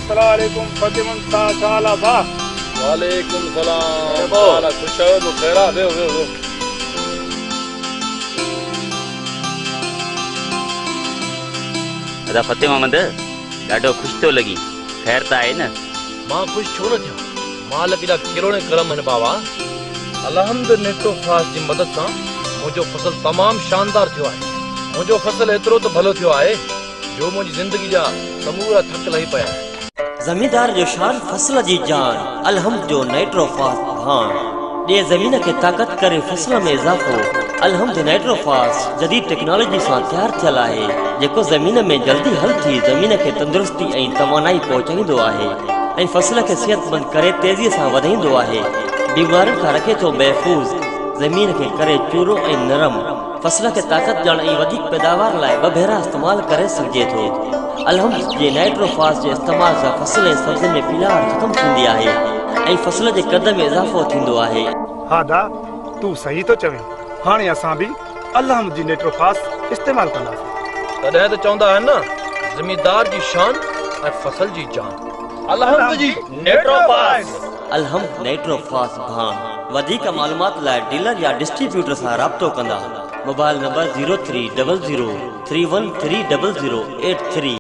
السلام عليڪم فتح محمد صاحب، ڇا حال آ ڀاء؟ وعليڪم سلام، ڇا حال آ؟ خوش آهيو؟ ٻيو خير آ؟ ويهو ويهو ويهو. ادا فتح محمد ڏاڍو خوش ٿو لڳين، خير ته آهي نه؟ مان خوش ڇو نه ٿيان، مالڪ جا ڪروڙين ڪرم آهن بابا. الحمد نيٽروفاس جي مدد سان منهنجو فصل تمام شاندار ٿيو آهي. منهنجو فصل ايترو ته ڀلو ٿيو آهي جو منهنجي زندگي جا سمورا ٿڪ لهي پيا آهن. زميندار جو شان فصل جي جان، الحمد جو نائٽروفاس ڀاڻ ڏي زمين کي طاقت ڪري فصل ۾ اضافو، الحمد نائٽروفاس جديد ٽيڪنالاجي سان تيار ٿيل آهي جيڪو زمين ۾ جلدي حل ٿي زمين کي تندرستي ۽ توانائي پهچائيندو آهي ۽ فصل کي صحتمند ڪري تيزي سان وڌائيندو آهي، بيمارين کان رکي ٿو محفوظ، زمين کي ڪري چورو ۽ نرم. فصل کي طاقت ڏيڻ ۽ وڌيڪ پيداوار لاء ٻه ڀيرا استعمال ڪري سگهجي ٿو. الحمد جي نائٽروفاس جي استعمال سان فصل ۽ سبزين ۾ پيلاهٽ ختم ٿيندي آهي ۽ فصل جي قد ۾ اضافو ٿيندو آهي. ها دا تون صحيح ٿو چوين، هاڻي اسان به الحمد جي نيٽروفاس استعمال ڪنداسين. تڏهن ته چوندا آهن نه زميندار جي شان ۽ فصل جي جان. الحمد جي نيٽروفاس. الحمد نيٽروفاس ڀاڻ. وڌيڪ معلومات لاء ڊيلر يا ڊسٽريبيوٽر سان رابطو ڪندا. Mobile number zero three double zero three one three double zero eight three.